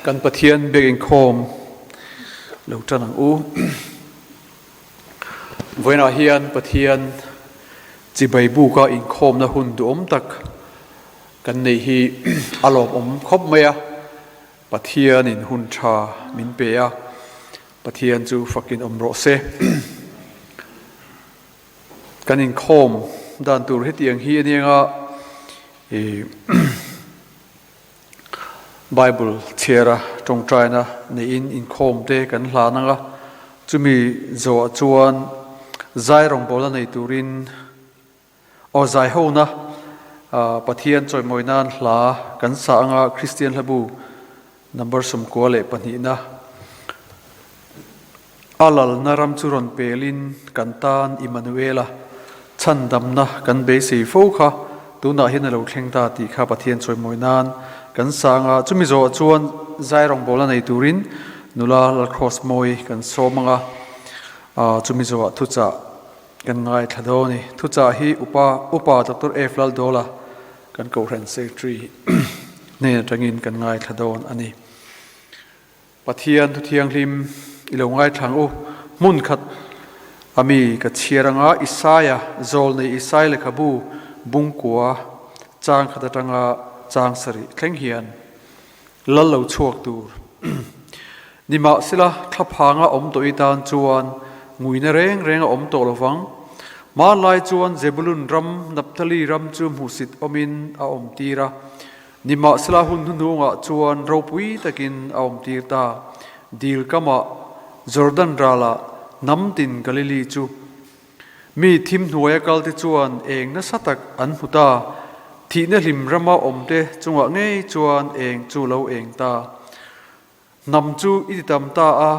Kan Pathian biak inkhawm lo tan ang u. Vawiinah hian Pathian chibai buka inkhawmna hun duhawm tak kan neih hi a lawmawm khawp mai a. Pathianin hun tha min pe a, Pathian chu fakin awm rawh se. Kan inkhawm dan tur hetiang hi a nia i Bible chhiara tawngtaina neiin inkhawm te kan hlan ang a, chumi zawhah chuan zai rawngbawlna nei turin aw zai hona Pathian chawimawi nan hla kan sa ang a, Kristian hlabu number 92na a lalna ram chu rawn pelin kan tan Immanuela chhandamna kan beisei fo kha tunah hian a lo thleng ta tih kha Pathian chawimawi nan kan sang a. Chumi zawhah chuan zai rawngbawlna nei turin nula Lalcross mawi kan sawm ang a, chumi zawhah thuchah kan ngaithla dawn a ni. Thuchah hi upa Upa Doctor F Laldawla kan Kohhran Secretary hnen atangin kan ngaithla dawn a ni. Pathian thu thianghlim i lo ngaithla ang u. Hmun khat a mi ka chhiar anga Isaia zawl nei Isai lehkhabu bungkua chang khat atanga chang sarih thleng hian lal lo chhuak tur. Nimahsela thlaphanga awm tawh i tan chuan nguina reng reng a awm tawh lovang. Hmanlai chuan Zebulun ram Naphtali ram chu hmuhsit awmin a awm tir a. Nimahsela hun hnuhnungah chuan ropui takin a awmtir ta. Dil kamah, Jordan ralah, hnam tin Galili chu mi thim hnuaia kalte chuan eng nasa tak an hmu ta. Thihna hlim rama awmte chungah ngei chuan eng chu lo eng ta. Hnam chu i ti tam ta a,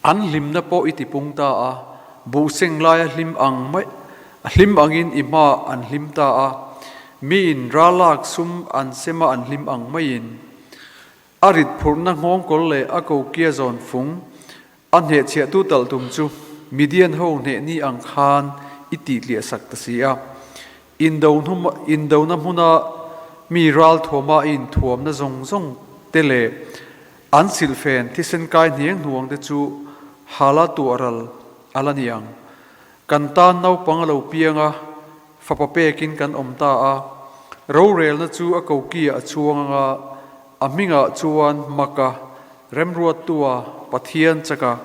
an hlimna pawh i ti pung ta a, buhseng laia hlim ang mai, hlim angin i hmaah an hlim ta a, miin ralak sum an sema an hlim ang maiin. A rit phurhna nghawngkawl leh a kokia zawn fung a hnehchhiahtu talh tum chu Midian ho hneh ni ang khan i tih tliah sak ta si a. Indona hmuna mi ral thuama a inthuamna zawng zawng te leh an silhfen thisen kai hniang hnuang te chu hala tuah ral a la ni ang. Kan tan naupang a lo piang a, fapa pekin kan awm ta a. Rorelna chu a kokiah a chuang ang a, a hmingah chuan Maka, Remruattua, Pathian chaka,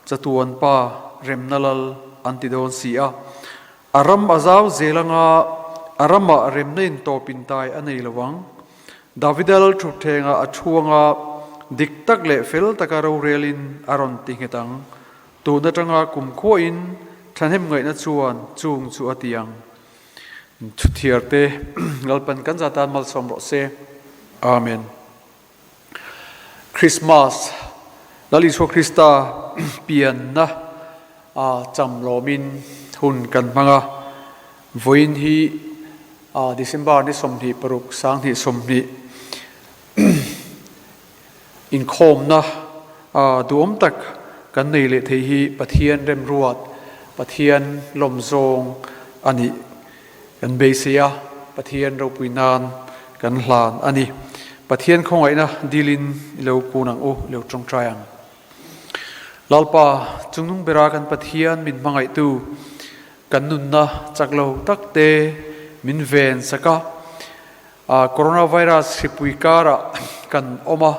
Chatuan Pa, Remna Lal an ti dawn si a. A ram a zau zel anga a ramah remna in tawp in tai a nei lo ang. Davida lal thutthlengah a thu anga dik tak leh fel taka rorelin a rawn ti nghet ang. Tun atanga kumkhuain thahnem ngaihna chuan chung chu a ti ang. Thuthiarte Lalpan kan zatan malsawm rawh se. Amen. Christmas, Lal Isua Krista pianna cham lawmin hun kan hmang a. Vawiin hi December ni 26, 2020 inkhawmna duhawm tak kan nei leh thei hi Pathian remruat, Pathian lawmzawng a nih Kan beisei a, Pathian ropui nan kan hlan a ni. Pathian khawngaihna dilin i lo kun ang u, i lo tawngtai ang. Lalpa, chungnung bera kan Pathian min hmangaihtu, kan nunna chak lo tak te min ven sak a, Coronavirus hripui karah kan awm a,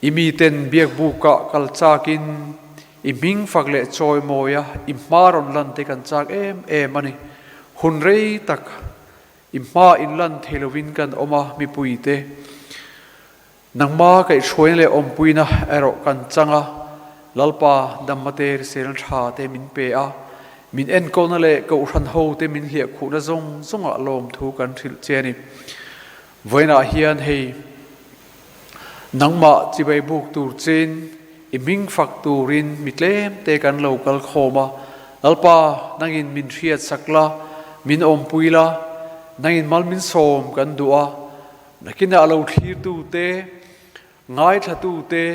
I miten biakbukah kal chakin i hming fak leh chawimawia i hma rawn lan te kan chak em em a ni. Hun rei tak i hma inlan thei lovin kan awm a, mipuite nangma kaihhruaina leh awmpuina erawh kan chang a, Lalpa damma te riselna tha te min pe a, min enkawlna leh kohhran ho te min hliahkhuhna zawng zawngah lawmthu kan hrilh che a ni. Vawiinah hian hei Nangmah chibai buk tur chin i hming fak turin mi tlem te kan lo kal khawm a, Lalpa nangin min hriat sak la, min awmpui la, nangin mal min sawm kan duh a, nakinah lo thlirtu te, ngaithlatu te,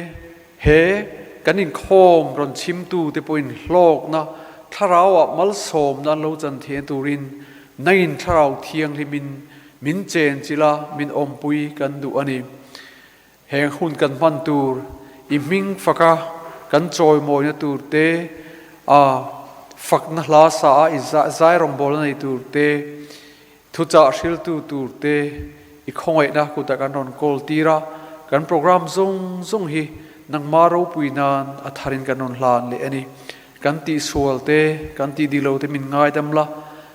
he kan inkhawm rawn chhimtu te pawhin hlawkna thlarauah malsawmna an lo chan thei turin nangin thlarau thianghlimin min chen chila min awmpui kan duh a ni. Heng hun kan hman tur, i hming faka kan chawimawina tur te, a fakna hla sa a i zai rawngbawlna nei tur te, thuchah hriltu tur te i khawngaihna kutah kan rawn kawl tir a, kan program zawng zawng hi nangmah ropui nan a tharin kan rawn hlan leh a ni. Kan tihsual te, kan tihdih lo te min ngaidam la,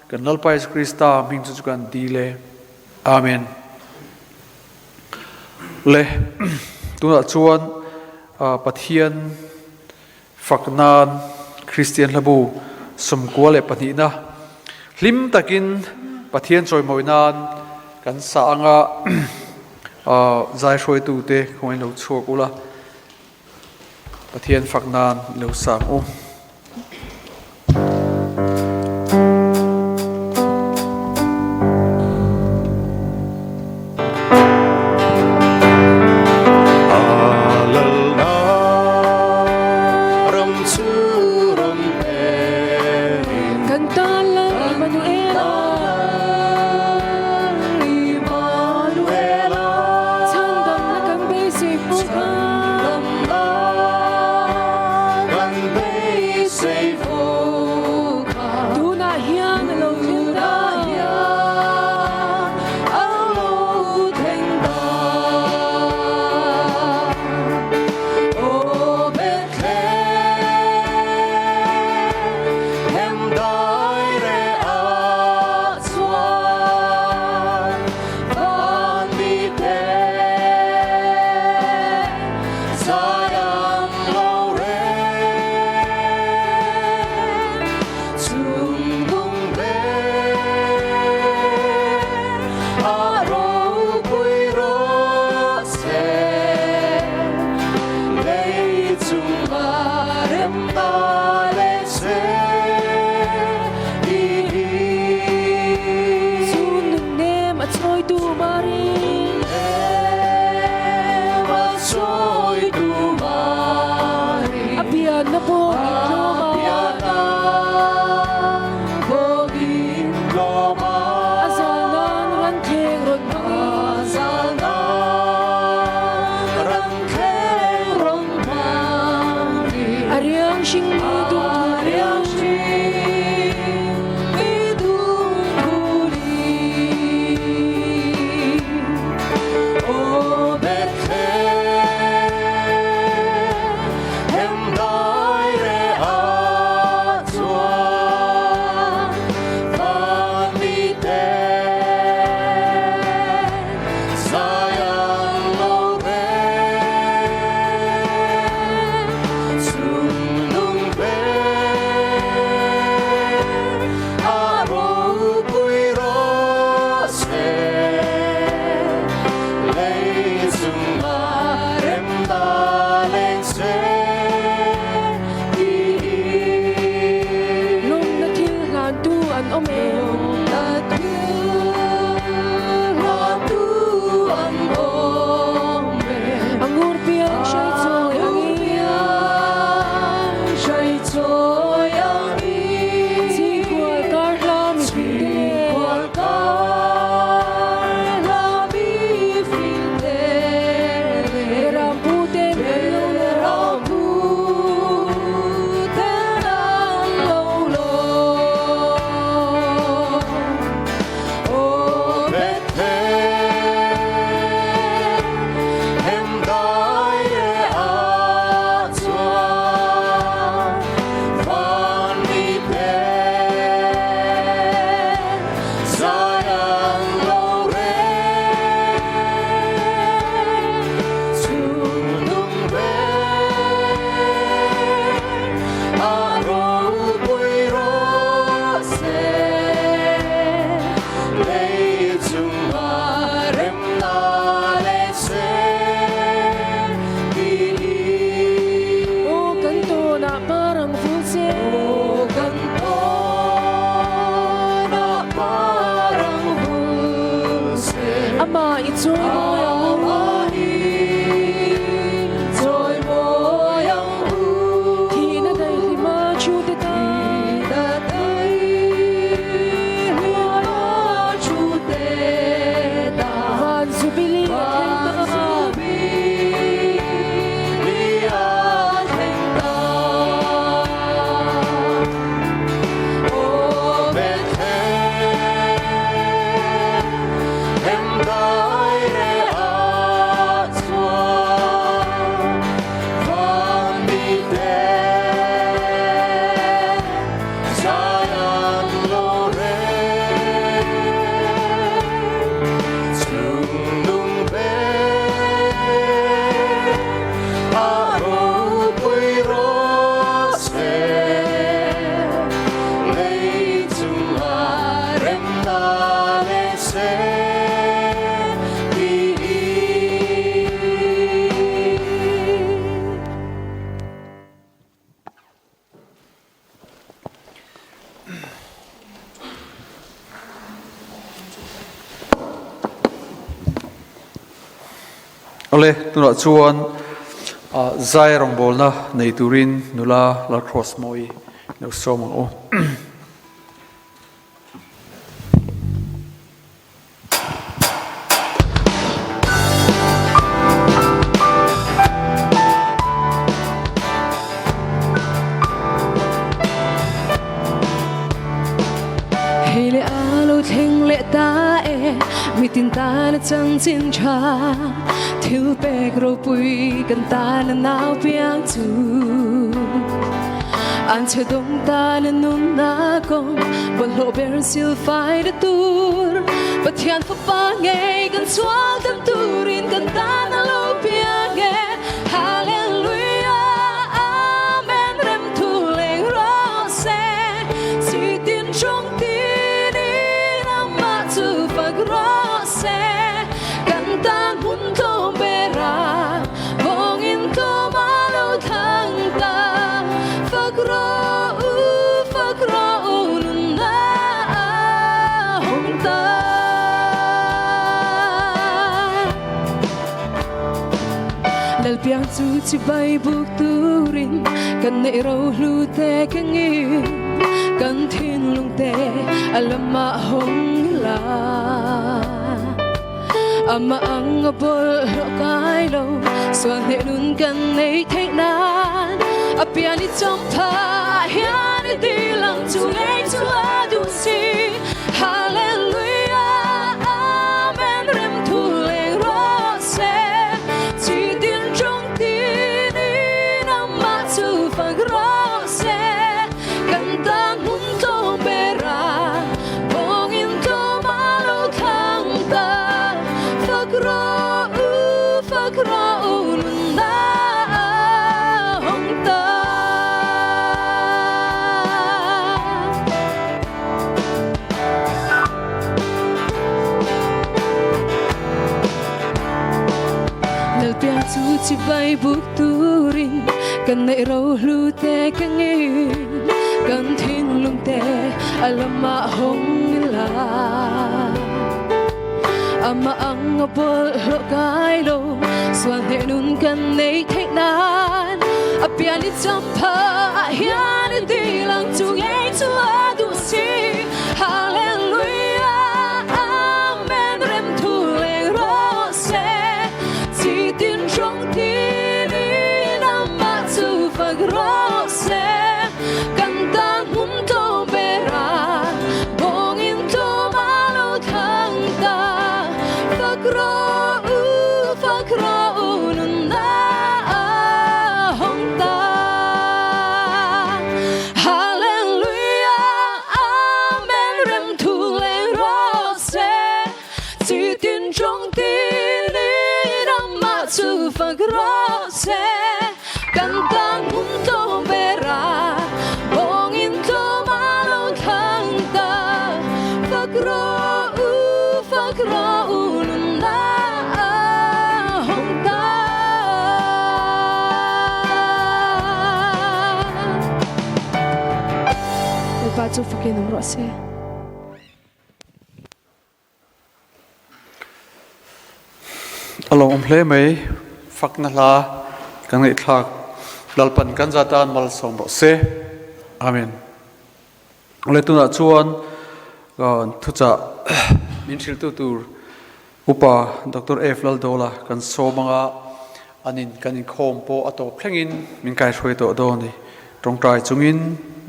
kan Lalpa Jesuh Krista hming chu chu kan dil e. Amen. Le, tunah chuan Pathian fak nan Kristian hlabu 22na hlim takin Pathian chawimawi nan kan sa anga zai hruaitute khawngaih lo chhuak ula Pathian fak nan lo sang u. an lo reng chungnung ber a ropui rawh se lei chunga remna leh se tiin. Awle, tunah chuan zai rawngbawlna nei turin nula Lalcross Mawi lo sawm ang u. Hei le a lo thleng leh ta e mitin tana chanchin tha thil pek ropui kan tana nau piang chu an che dawng tana nunna kawng bawlhhlawh ber silfai na tur Pathian fapa ngei kan chhuak dam turin kan tan a lo piang e Hallelujah Amen rem thu leng rawh se chi tin chung tin in amah chu fak rawh se kan tan hun tlawm bera vawngin tlawm a lo thlang ta fak rawh u fak rawh u nunna a hawng ta. Lalpiang chu chibai buk turin kan neih rohlu te kengin kan thinlung te a lamah hawng la. Amah ang a bawlhhlawh kai lo sual hneh nun kan nei theih nan a pian i chawngtha hian i dil ang chu ngei chu a duh si Hallelujah Amen rem thu leng rawh se chi tin trong tin in amah chu fak rawh se kan tan hun tlawm bera Bawngin tlawm a lo thlang ta Fak rawh u, fak rawh u nunna a hawng ta. Lalpiang chu chibai buk turin kan neih rohlu te kengin kan thinlung te a lamah hawng ila. Amah ang a bawlhhlawh kai lo sual hneh nun kan nei theih nan a pian i champha ah hian i dil ang chu ngei chu a duh si Hallelujah Amen rem thu leng rawh se chi tin rawng tin in amah chu fak rawh se kan tan hmun tlawm bera bawngin tlawm a lo thlang ta fak rawh u fak rawh u nunna a hawng ta Hallelujah Amen rem thu leng rawh se chi tin trong tin in amah chu fak rawh se kan tan hmun tlawm bera bawngin tlawm a lo thlang ta fak rawh u fak rawh u nunna a hawng ta. Lalpa chu fakin awm rawh se. A lawmawm hle mai, fakna hla kan ngaihthlak Lalpan kan za tan malsawm rawh se. Amen. Awle tunah chuan thuchah min hrilhtu tur Upa Doctor F Laldola kan sawm anga anin kan inkhawm pawh a tawp thlengin min kaihruai tawh dawn a ni. Tawngtai chungin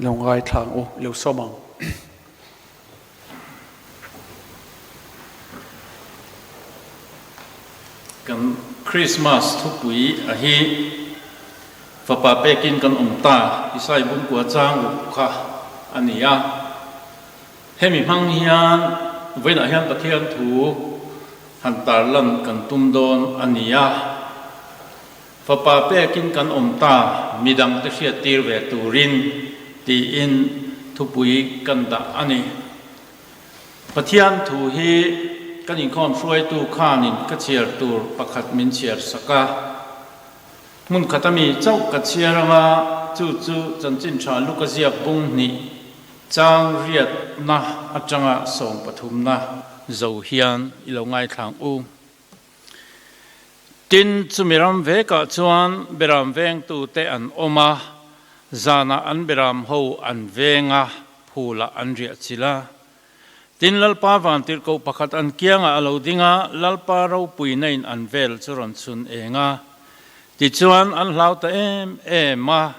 lo ngaithla ang u, i lo sawm ang. Kan Krismas thupui a hi fapa pekin kan awm ta, Isai bungkua chang ruk kha a ni a. Hemi hmang hian vawiinah hian Pathian thu han tarlan kan tum dawn a ni a. Fapa pekin kan awm ta, midangte hriattir ve turin tiin thupui kan dah a ni. Pathian thu hi kan inkhawm hruaitu khanin ka chhiar tur pakhat min chhiar sak a. Hmun khat ami chauh ka chhiar anga chu chu chanchin tha Luka ziak bung hnih chang riatna atanga sawmpathumna zo hian i lo ngaithlang u. Tin, chumi ram vekah chuan beram vengtute an awm a, zanah an beram ho an veng a, phulah an riah chilh a. Tin, Lalpa vantirhkoh pakhat an kiangah a lo ding a, Lalpa ropuina in an vel chu rawn chhun eng a. Tichuan, an hlau ta em em a.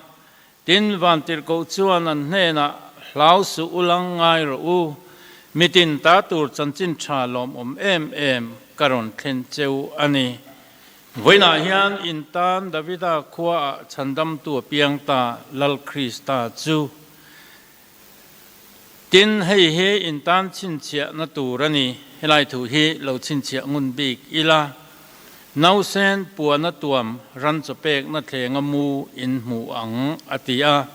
Tin, vantirhkoh chuan an hnenah, Hlau suh u lang ngai rawh u, mitin ta tur chanchin tha lawmawm em em ka rawn thlen cheu a ni. Vawiinah hian in tan Davida khuaah chhandamtu a piang ta, Lal Krista chu. Tin, hei hi in tan chhinchhiahna tur a ni. Helai thu hi lo chhinchhiah ngun bik ila, Nausen puana tuam ran chaw pekna thlenga mu in hmu ang, a ti a.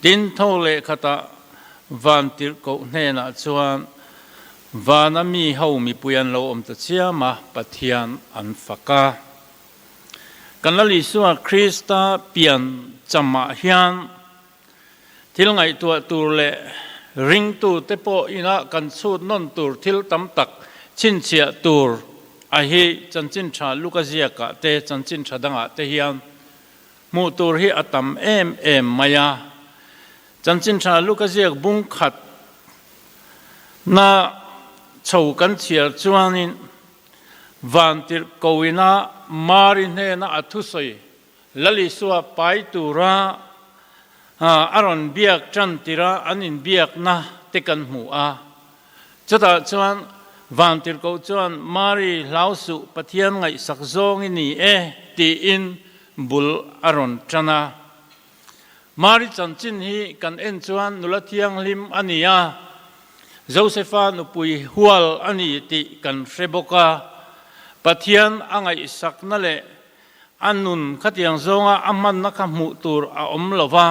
Tin, tho leh khatah van tirhkoh hnenah chuan, Vana mi ho mipui an lo awm ta chiam a, Pathian an fak a. Kan Lal Isua Krista pian chamah hian, Thil ngaihtuah tur leh ringtute pawh inah kan chhut nawn tur thil tam tak chhinchhiah tur a hi chanchin tha Luka ziakah te chanchin tha dangah te hian hmuh tur hi a tam em em mai a. Chanchin tha Luka ziak bung khat na chho kan chhiar chuanin Vantirhkoina Mari hnena a thusawi Lal Isua pai tura a rawn biak tan tira an inbiakna te kan hmu a. Chutah chuan Vantirhkoh chuan Mari hlau suh Pathian ngaihsak zawng i ni e tiin bul a rawn tan a. Mari chanchin hi kan en chuan nula thianghlim a ni a, Josefa nupui hual a ni tih kan hre bawk a. Pathian a ngaihsakna leh A nun khatiang zawnga a hmanna kha hmuh tur a awm lo va.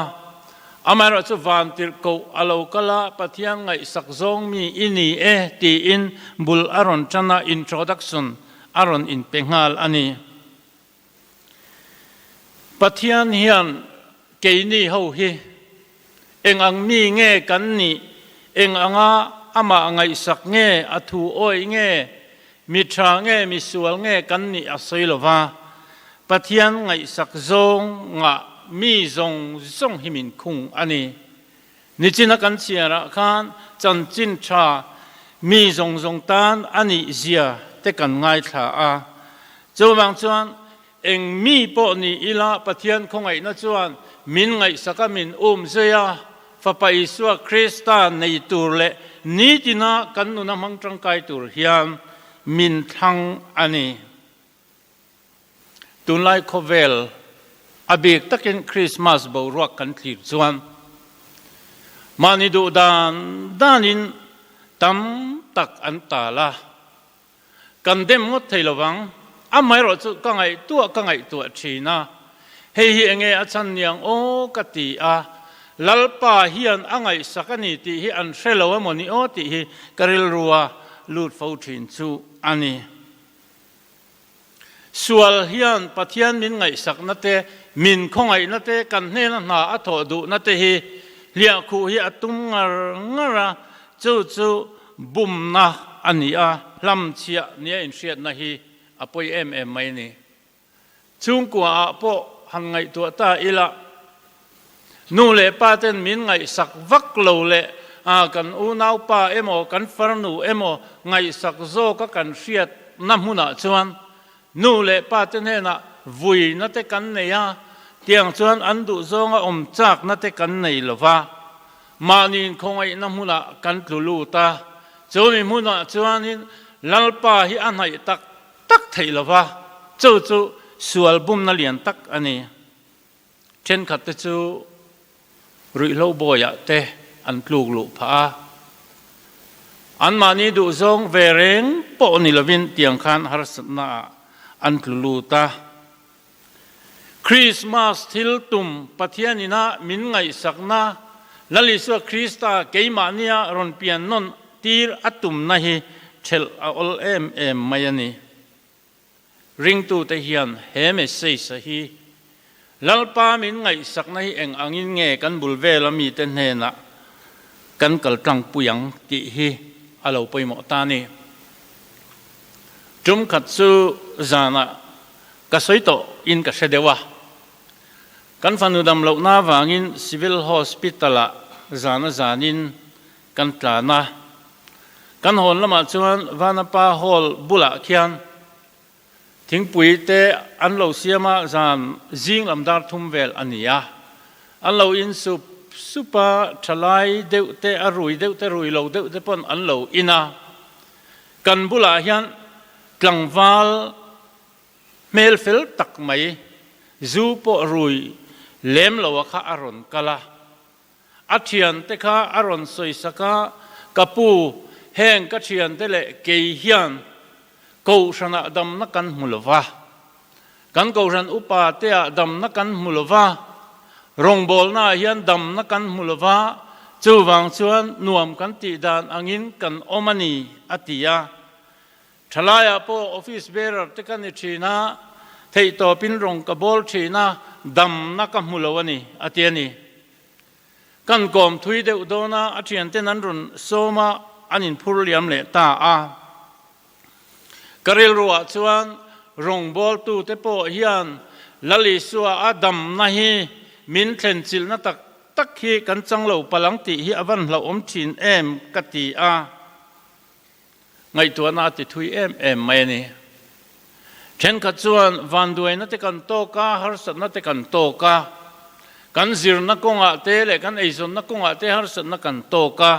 Amaherawhchu vantirhkoh a lo kal a, Pathian ngaihsak zawng mi i ni e tiin bul a rawn tan a, introduction a rawn inpe nghal a ni. Pathian hian keini ho hi eng ang mi nge kan nih, eng anga amah ngaihsak nge, a thu awih nge, Mi tha nge mi sual nge kan nih a sawi lo va, Pathian ngaihsak zawng ngah mi zawng zawng hi min khung a ni. Nichina kan chhiarah khan chanchin tha mi zawng zawng tan a nih zia te kan ngaithla a. Chuvang chuan eng mi pawh ni ila Pathian khawngaihna chuan min ngaihsak a min um zui a, Fapa Isua Krista nei tur leh nitina kan nuna hmang tangkai tur hian min thlang a ni. Tunlai khawvel a bik takin Krismas boruak kan thlir chuan mahni duh dan danin tam tak an tal a, Kan dem ngawt thei lo vang. Amaherawh chu ka ngaihtuah ka ngaihtuah thin a, hei hi enge a chhan niang aw ka ti a, Lalpa hian a ngaihsak a ni tih hi an hre lo emaw ni aw tih hi ka rilrua lut fo thin chu a ni. Sual hian Pathian min ngaihsakna te, min khawngaihna te, kan hnena hna a thawh duhna te hi hliahkhuh hi a tum ngar ngar a, chu chu Bumna a ni a, hlamchhiah nia inhriatna hi a pawi em em mai a ni. Chhungkuaah pawh han ngaihtuah ta ila, nu leh pa ten min ngaihsak vak lo leh kan unaupa emaw kan farnu emaw ngaihsak zawka kan hriatna hmunah chuan nu leh pa te hnenah vuina te kan nei a, tiang chuan an duhzawnga awm chakna te kan nei lo va. Mahni inkhawngaihna hmunah kan tlu lut a, chumi hmunah chuanin Lalpa hi a hnaih tak tak theih lo va, chu chu sual bumna lian tak a ni. Thenkhatte chu ruihhlo bawiah te an tluk luh phah a. Anmahni duhzawng ve reng pawh ni lovin tiang khan harsatna ah an tlu lut a. Krismas thil tum Pathian ina min ngaihsakna Lal Isua Krista keimahnia rawn pian nawn tir a tumna hi thelh a awl em em mai a ni. Ringtute hian he message-a hi Lalpa min ngaihsakna hi eng angin nge kan bul vela mite hnenah kan kal tlangpui ang tih hi a lo pawimawh ta a ni. Tum khat chu zanah ka sawi tawh in ka hre deuh a, kan fanu dam lohna avangin Civil Hospital-ah zana zanin kan tlan a, kan hawn lamah chuan Vanapa Hall bulah khian thingpui te an lo siam a, zan zing lam dar thum vel a ni a, an lo in sup sup a, thalai deuh te a rui deuh te rui lo deuh te pawn an lo in a. Kan bulah hian tlangval hmel fel tak mai, zu pawh rui lem lo a kha a rawn kal a. A thiante kha a rawn sawi sak a, Ka pu, heng ka thiante leh kei hian kohhranah damna kan hmu lo va, kan kohhran upa teah damna kan hmu lo va, rawngbawlnaah hian damna kan hmu lo va, chuvang chuan nuam kan tih dan angin kan awm a ni, a ti a. Thalaiah pawh office bearer te ka ni thin a, theihtawpin rawng ka bawl thin a, damna ka hmu lo a ni, a ti a ni. Kan kawm thui deuh dawn a, a thianten an rawn sawm a, an inphur liam leh ta a. Ka rilruah chuan rawngbawltute pawh hian Lal Isua a damna hi min thlenchilhna tak tak hi kan chang lo palh ang tih hi a van hlauhawm thin em ka ti a. Ngaihtuahna a ti thui em em mai a ni. Thenkhat chuan vanduaina te kan tawk a, harsatna te kan tawk a, kan zirna kawngah te leh kan eizawnna kawngah te harsatna kan tawk a,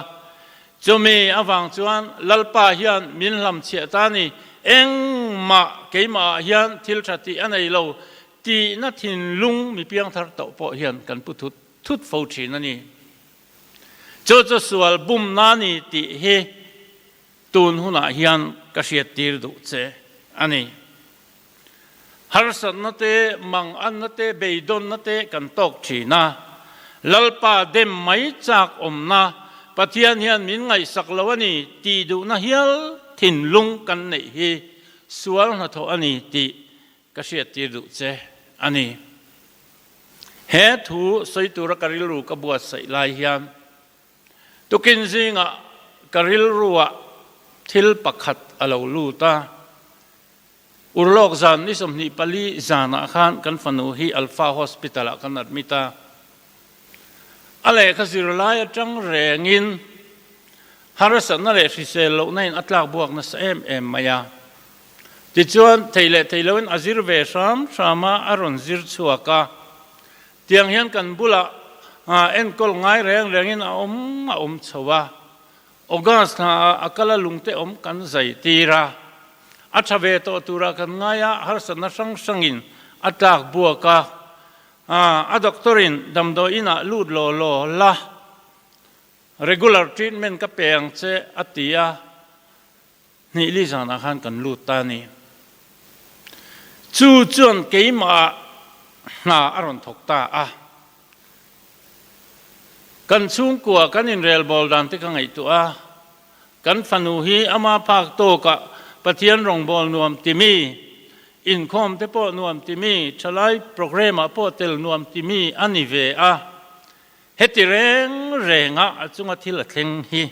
chumi avang chuan Lalpa hian min hlamchhiah ta a ni, engmah keimahah hian thil tha tih a nei lo tihna thinlung mi piangthar tawh pawh hian kan pu thut thut fo thin a ni. Chu chu sual bumna ni tih hi tun hunah hian ka hriattir duh che a ni. Harsatna te, manganna te, beidawnna te kan tawk thin a. Lalpa dem mai chak awmna, Pathian hian min ngaihsak lo a ni tih duhna hial thinlung kan neih hi sual hnathawh a ni tih ka hriattir duh che a ni. He thu sawi tura ka rilru ka buatsaih lai hian tukin zingah ka rilruah thil pakhat a lo lut a. Urlawk zan ni 24 zanah khan kan fanu hi Alpha Hospital-ah kan admit a. A lehkha zirlai atang rengin harsatna leh hrisel lohna in a tlak buak nasa em em mai a. Tichuan, thei leh thei loin a zir ve hram hram a, a rawn zir chhuak a. Tiang hian kan bulah enkawl ngai reng rengin a awm a awm chho a. August thla ah a kal a lungte awm kan zai tir a. A tha ve tawh turah kan ngai a, harsatna hrang hrangin a tlak buak a. A doctor in damdawi inah lut law law la, regular treatment ka pe ang che a ti a. Hnih li zanah khan kan lut ta a ni. Chu chuan keimah hna a rawn thawk ta a. Kan chhungkua kan inrelbawl dan te ka ngaihtuah a, kan fanu hi ama phak tawkah Pathian rawngbâwl nuam timi, inkhawm te pawh nuam timi, thalai programme-ah pawh tel nuam timi a ni ve a. Heti reng renga a chunga thil a thleng hi.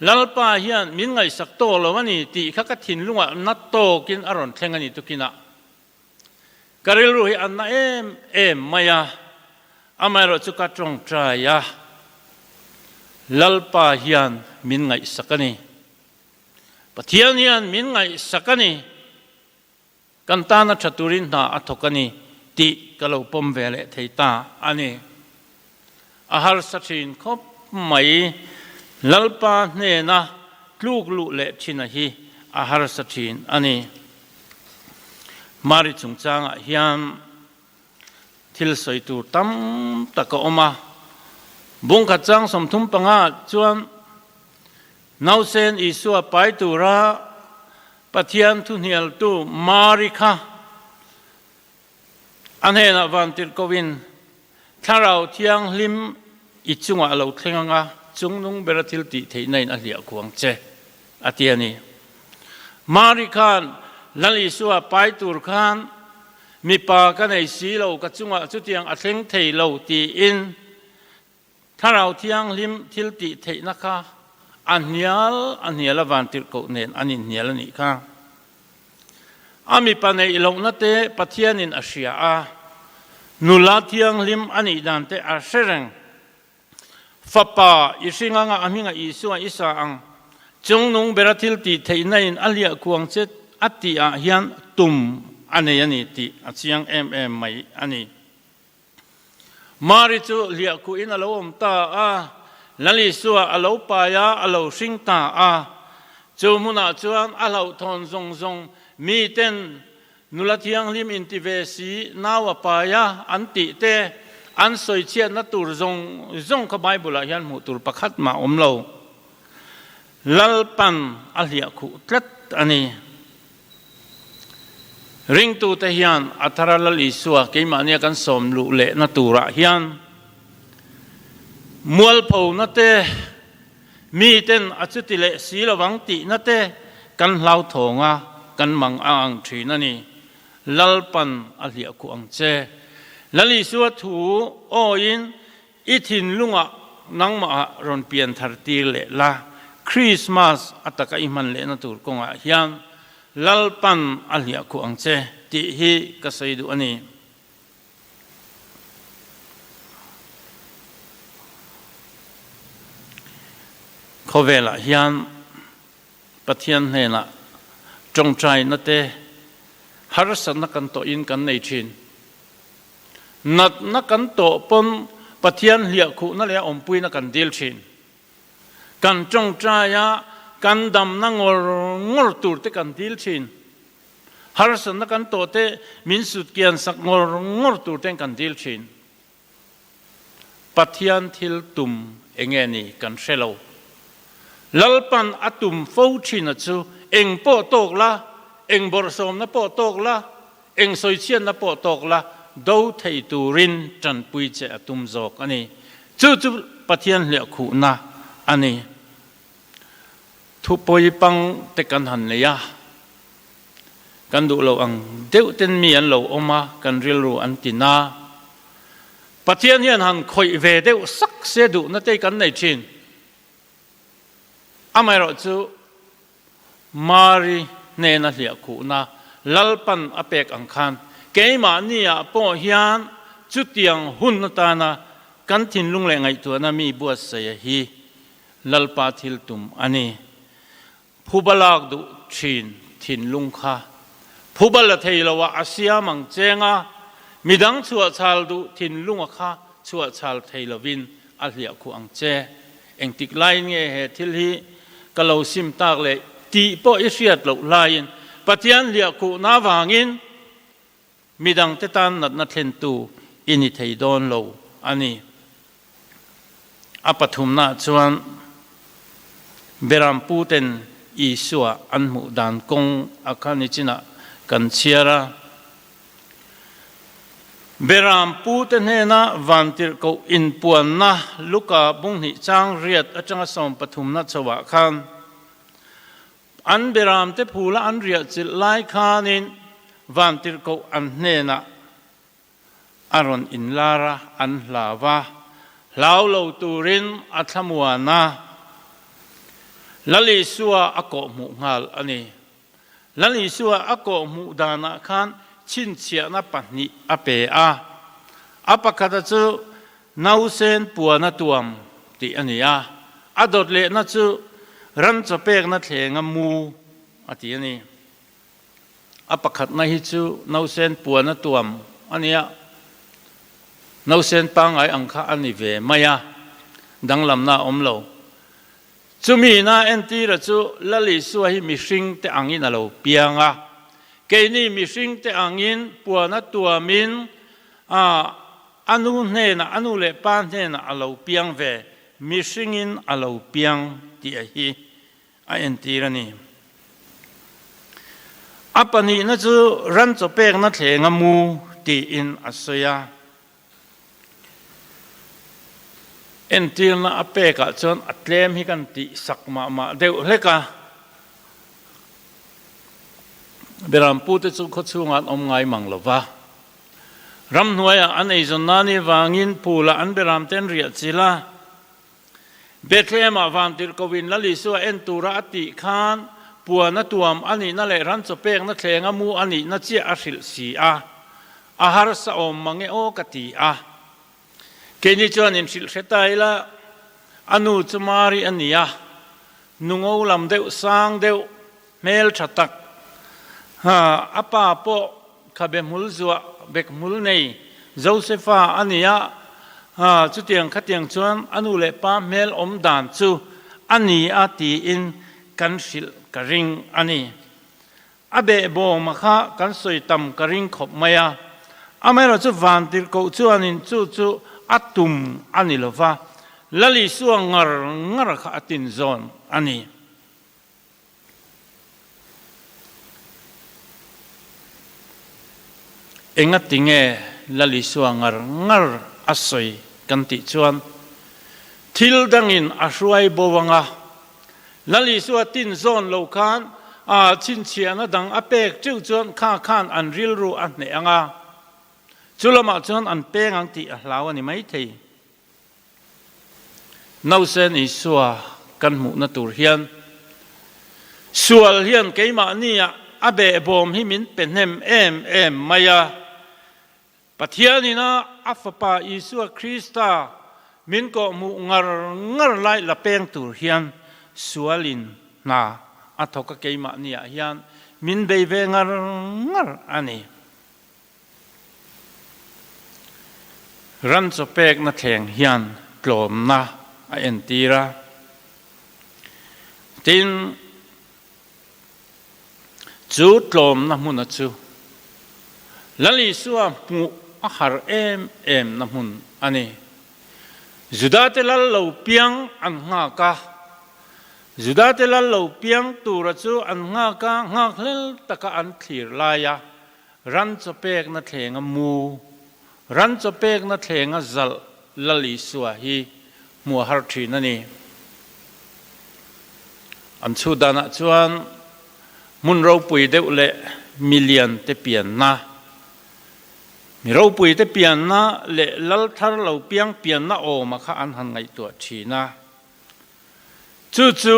Lalpa hian min ngaihsak tawh lo a ni tih kha ka thinlungah na tawkin a rawn thleng a ni tukinah. Ka rilru hi a na em em mai a, amaherawh chu ka tawngtai a, Lalpa hian min ngaihsak a ni. Pathian hian min ngaihsak a ni. Kan tana tha turin hna a thawk a ni tih ka lo pawm ve leh thei ta a ni. A harsa thin khawp mai. Lalpa hnena tluk luh leh thina hi a harsa thin a ni. Mari chungchangah hian thil sawi tur tam tak a awm a. Bungkhat chang 35 chuan. Nausen Isua pai tura Pathian thuhnialtu Mari kha a hnenah vantirhkohin Thlarau Thianghlim i chungah a lo thleng ang a, chungnung bera thil tih theihna in a hliah khuang che, a ti a ni. Mari khan Lal Isua pai tur khan mipa ka nei si lo, ka chungah chutiang a thleng thei lo tiin Thlarau Thianghlim thil tih theihna kha a hnial a hnial a vantirhkoh nen an inhnial a nih kha. A mipa neih lohna te Pathianin a hria a, nula thianghlim a nih dan te a hre reng. Fapa i hring anga a hminga Isua i sa ang, chungnung bera thil tih theihna in a hliah khuang che a tih ah hian tum a nei a ni tih a chiang em em mai a ni. Mari chu hliahkhuh in a lo awm ta a, Lal Isua a lo pai a, a lo hring ta a. Chu hmunah chuan a hlauhthawn zawng zawng miten nula thianghlim inti ve si nau a pai a an tih te an sawi chhiatna tur zawng zawng kha Bible ah hian hmuh tur pakhat mah awm lo. Lalpan a hliahkhuh tlat a ni. Ringtute hian a thara Lal Isua keimahnia kan sawm luh lehna turah hian mualphona te, miten a chuti leh si lovang tihna te kan hlauthawng a, kan mang a ang thin a ni. Lalpan a hliahkhuh ang che. Lal Isua thu awiin I thinlungah nangmahah rawn pian thar tir leh la, Krismas a taka i hman lehna tur kawngah hian Lalpan a hliah khuh ang che tih hi ka sawi duh a ni. Khawvelah hian Pathian hnenah tawngtaina te harsatna kan tawhin kan nei thin. Natna kan tawh pawn Pathian hliahkhuhna leh a awmpuina kan dil thin. Kan tawngtai a, kan damna ngawr ngawr tur te kan dil thin. Harsatna kan tawh te min sut kian sak ngawr ngawr tur ten kan dil thin. Pathian thil tum enge ni kan hre lo. Lalpan a tum fo thin a chu eng pawh tawk la, eng bawrhsawmna pawh tawk la, Eng sawichhiatna pawh tawk la, do thei turin tanpui che a tum zawk a ni. Chu chu Pathian hliahkhuhna a ni. Thupawi pang te kan han nei a, kan duh lo ang deuh ten mi an lo awm a, kan rilru an ti na. Pathian hian han khawih ve deuh sak se duhna te kan nei thin. Amaherawhchu Mari hnena hliahkhuhna Lalpan a pek ang khan keimahniah pawh hian chutiang hun atana kan thinlung leh ngaihtuahna mi buatsaia hi Lalpa thil tum a ni. Phuba lak duh thin thinlung kha phuba la thei lo ah a siam ang cheng a, midang chhuahchhal duh thinlunga kha chhuahchhal thei lovin a hliahkhuh ang che. Engtik laiin nge he thil hi ka lo sim tak le tih pawh i hriat loh laiin Pathian hliahkhuhna avangin midangte tan natna thlentu i ni thei dawn lo a ni. A pathumnaah chuan Beramputen Isua an hmuh dan kawng a kha nichinah kan chhiar a. Beram pute hnena vantirhkoh inpuanna Luka bunghnih chang riat atanga sawmpathumna chhoah khan an beramte phula an riah chilh lai khanin vantirhkoh an hnenah a rawn inlar a, an hlau a, hlau lo turin a thlamuan a, Lal Isua a kawhhmuh nghal a ni. Lal Isua a kawhhmuh danah khan chhinchhiahna pahnih a pe a. A pakhata chu nausen puana tuam tih a ni a, a dawt lehna chu ran chawpekna thlenga mu a ti a ni. A pakhatna hi chu nausen puana tuam a ni a, nausen pangngai ang kha a ni ve mai a, danglamna a awm lo. Chumi ina entira chu Lal Isua hi mihringte angin a lo piang a, keini mihringte angin puana tuamin a nu hnenah, a nu leh pa hnenah a lo piang ve, mihringin a lo piang tih a hi. a entir a ni. A pahnihna chu ran chaw pekna thlenga mu tiin a sawi a. Entirna a pekah chuan a tlem hi kan tih sak mah mah deuh hlek a. Berampute chu khawchhungah an awm ngai mang lo va. Ramhnuaiah an eizawn nan i vangin phulah an beramte an riah chilh a. Bethlehem-ah vantirhkohin Lal Isua en tura a tih khan puan a tuam a nihna leh ran chaw pekna thlenga mu a nihna chiah a hrilh si a, a harsa awm mang e aw ka ti a. Keini chuan inhrilh hre ta ila, a nu chu Mari a ni a, nu ngo lam deuh sang deuh, hmel tha tak, a pa pawh khabe hmul zuah bek hmul nei Josefa a ni a, chutiang khatiang chuan a nu leh pa hmel awm dan chu a ni a tiin kan hrilh ka ring a ni. A behbawma kha kan sawi tam ka ring khawp mai a, amaherawhchu vantirhkoh chuanin chu chu a tum a ni lova, Lal Isua ngar ngar kha a tinzawn a ni. Engati nge Lal Isua ngar ngar a sawi kan tih chuan thil dangin a hruai bo anga Lal Isua tin zawn lo khan a chhinchhiahna dang a pek teuh chuan kha khan an rilru a hneh anga chu lamah chuan an peng ang tih a hlau a ni maithei. Nausen Isua kan hmuhna tur hian sual hian keimahnia a behbawm hi min pe hnem em em mai a. Pathianin a a Fapa Isua Krista min kawhhmuh ngar ngar lai la peng tur hian sualin hna a thawk a keimahniah hian min bei ve ngar ngar a ni. Ran chaw pekna thleng hian tlawmna a entir a, tin, chu tlawmna hmuna chu Lal Isua hmuh a har em em na hmun a ni. Judate lal lo piang an nghak a, Judate lal lo piang tura chu an nghak a, nghakhlel taka an thlir lai a, Ran chaw pekna thlenga mu, ran chaw pekna thlenga zalh Lal Isua hi hmuh a har thin a ni. An chhut danah chuan hmun ropui deuh leh mi lian te pianna, mi ropui te pianna leh lal thar lo piang pianna awma kha an han ngaihtuah thin a. Chu chu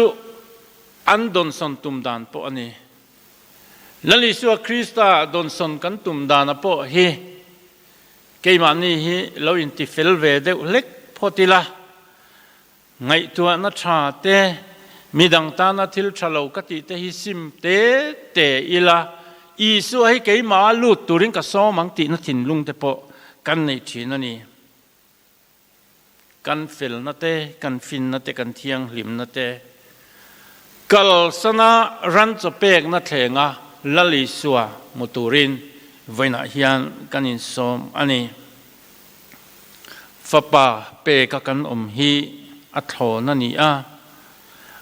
an dawnsawn tum dan pawh a ni. Lal Isua Krista dawnsawn kan tum dana pawh hi keimahni hi lo intifel ve deuh hlek phawt ila, ngaihtuahna tha te, midang tana thil tha lo ka tih te hi sim te te ila, Isua hi keimah lut turin ka sawm ang tihna thinlung te pawh kan nei thin a ni. Kan felna te, kan finna te, kan thianghlimna te kalsana ran chaw pekna thlenga Lal Isua hmu turin vawiinah hian kan insawm a ni. Fapa peka kan awm hi a thlawn a ni a,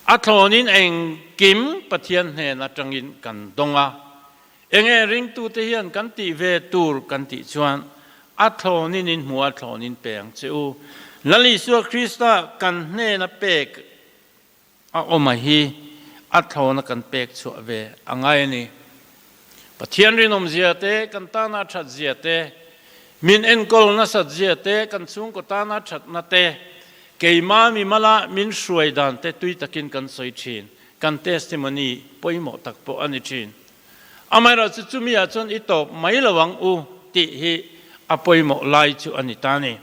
a thlawnin engkim Pathian hnen atangin kan dawng a, Enge ringtute hian kan tih ve tur kan tih chuan a thlawnin in hmu a thlawnin pe ang che u. Lal Isua Krista kan hnena pek a awm a hi a thlawna kan pek chhuah ve a ngai a ni. Pathian rinawmzia te, kan tana that zia te, min enkawl nasat zia te, kan chhungkaw tana thatna te, keimah mimala min hruai dan te tui takin kan sawi thin. Kan testimony pawimawh tak pawh a ni thin. Amaherawhchu chumi ah chuan i tawp mai lo ang u tih hi a pawimawh lai chu a ni ta ni.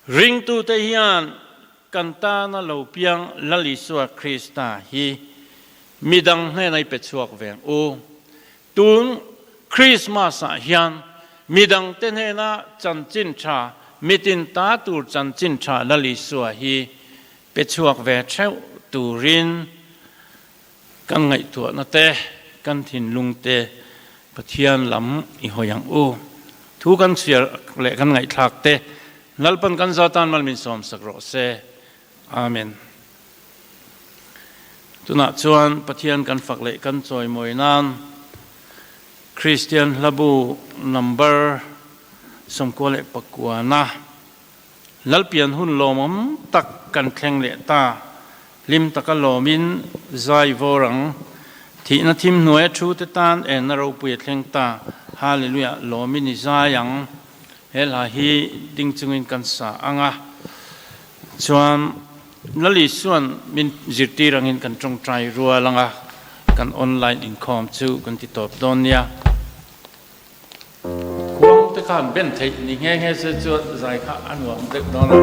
Ringtute hian kan tana lo piang Lal Isua Krista hi midang hnena i pe chhuak ve ang u. Tun Krismas ah hian midangte hnena chanchin tha, mitin ta tur chanchin tha Lal Isua hi pe chhuak ve theuh turin Kan ngaihtuahna te, kan thinlung te Pathian lam i hawi ang u. Thu kan chhiar leh kan ngaihthlak te Lalpan kan za tan mal min sawmsak rawh se. Amen. Tunah chuan Pathian kan fak leh kan chawimawi nan Kristian hlabu number 99 na Lalpian hun lawmawm tak kan thleng leh ta. Hlim taka lawmin zai vawr ang. Thihna thim hnuaia thu te tan enna ropui a thleng ta. Hallelujah, lawmin i zai ang. He hla hi ding chungin kan sa ang a. Chuan Lal Isuan min zirtir angin kan tawngtai rual ang a, kan online inkhawm chu kan ti tawp dawn nia. Khuang te khan ben theih ni nghe nghe se chuan zai kha a nuam deuh dawn a.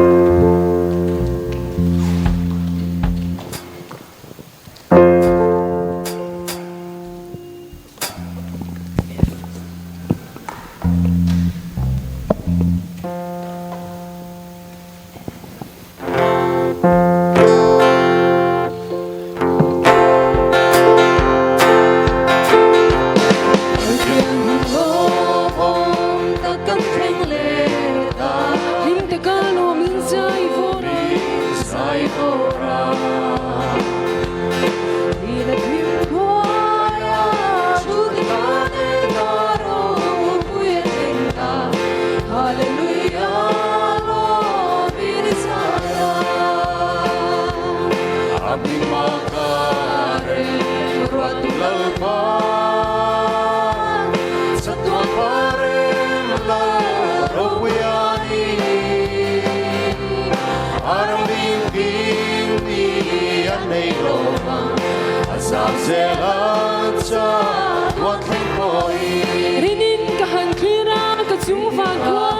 Rinin ka han thlir a ka chung van khua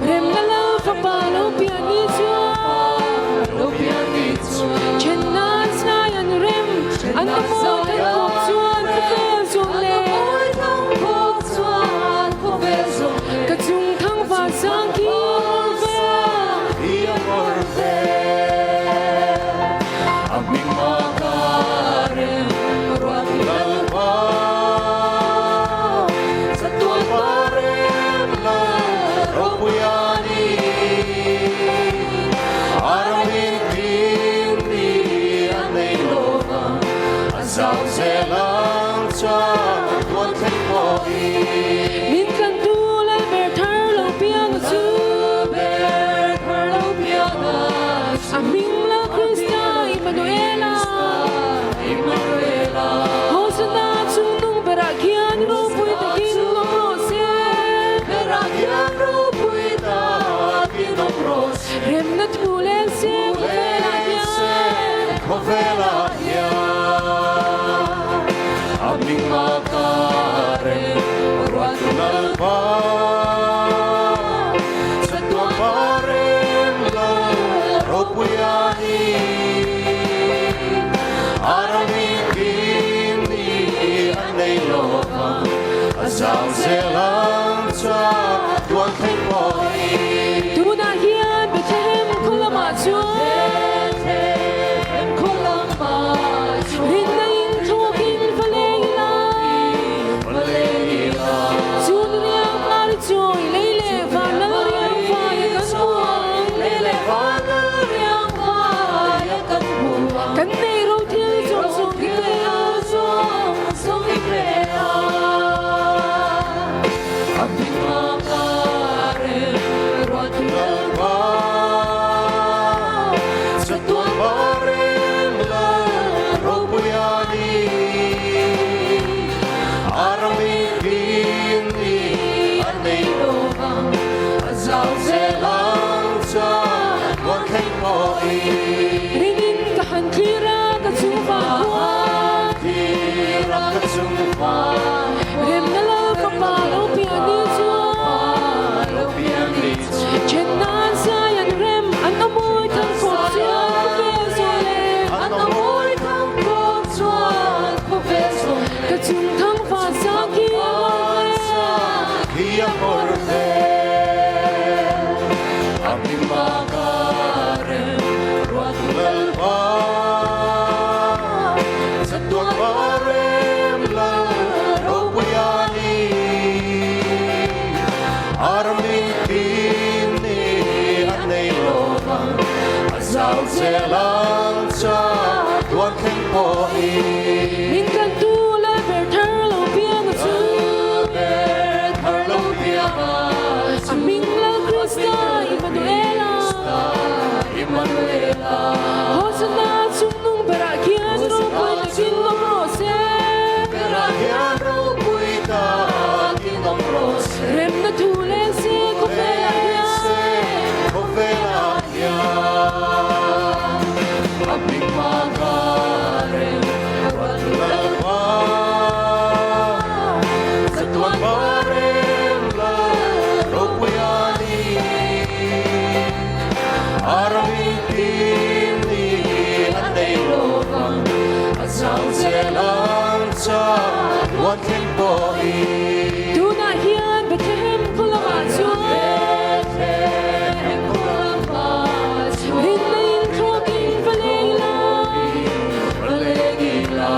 Remna lo fapa lo pian ni chuan Then nan zai an rem an ka mawi kan kawp chuan khawvel zawng leh Ka chung thang van sang khi a awr vel. Min tlantu Lalber thar lo piang a chu. A hming lo Krista Immanuela. Hosana chungnung berah khian ropui takin awm rawh se. Remna thu leng se khawvelah hian. Tunah hian Bethlehem khaw lamah chuan rinna in thawkin va leng ila, chu ni riang par chawi lei leh van lal riang vaia kan hmu ang. Kan nei ro thil zawng zawng i pe a. Zau zel ang cha tuan thleng pawhin. Min tlantu lal ber thar lo piang a chu. Lal ber thar lo piang a chu. A hming Lal Krista Immanuela. Immanuela. Hosanna chungnung berah khian ropui takin awm rawh se. Berah hian ropui takin awm rawh se. Remna thu leng se khawvelah hian. Khawvelah hian. A hming hmanga rem ruat Lalpa. Chatuan parem Lal ropui a ni. Aramin tin ni an nei lovang. A zau zel ang cha tuan thleng pawhin. Tunah hian Bethlehem khaw lamah chuan. Bethlehem khaw lamah chuan. Rinna in thlawkin va leng ila. Va leng ila.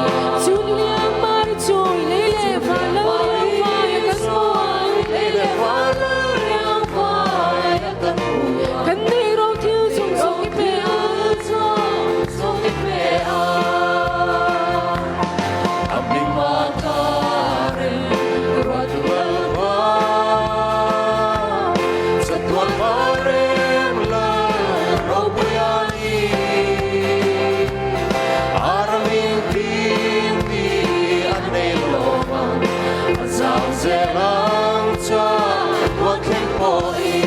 Chun liang Mari chawi lei leh van lo riang vaia kan hmu ang. Lei leh van lo riang vaia kan hmu ang. Kan nei ro thil zawng zawng i pe ang. Zawng zawng i pe ang. A hming maka rem ruat Lalpa. Chatuan parem Lal ropui a ni. Aramin tin ti an nei lovang. A zau zel ang cha tuan thleng pawhin.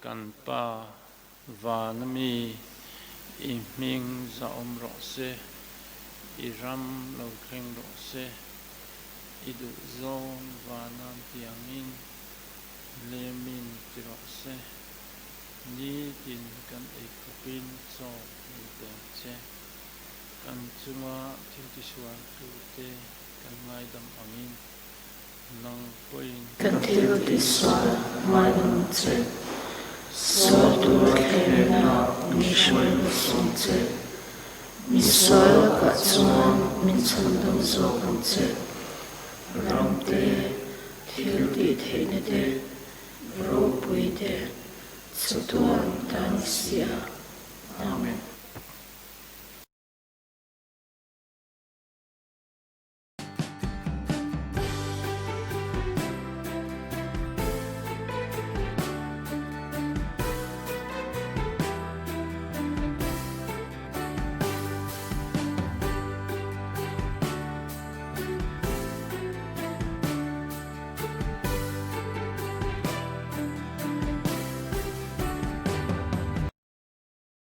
Kan Pa vana mi i hming zahawm rawh se, i ram lo thleng rawh se, i duhzawng vanan tiangin lemin ti rawh se, nitin kan eikhawpin chaw min pek che. Kan chunga thil tisual tute kan ngaidam angin nang pawhin Kan thil tisual ngaidam che, sual tur thlemna min hruai hmasawm che, mi sual lakah chuan min chhandam zawk ang che, ram te, thil tih theihna te, ropui te, chatuan ta ni si a. Amen.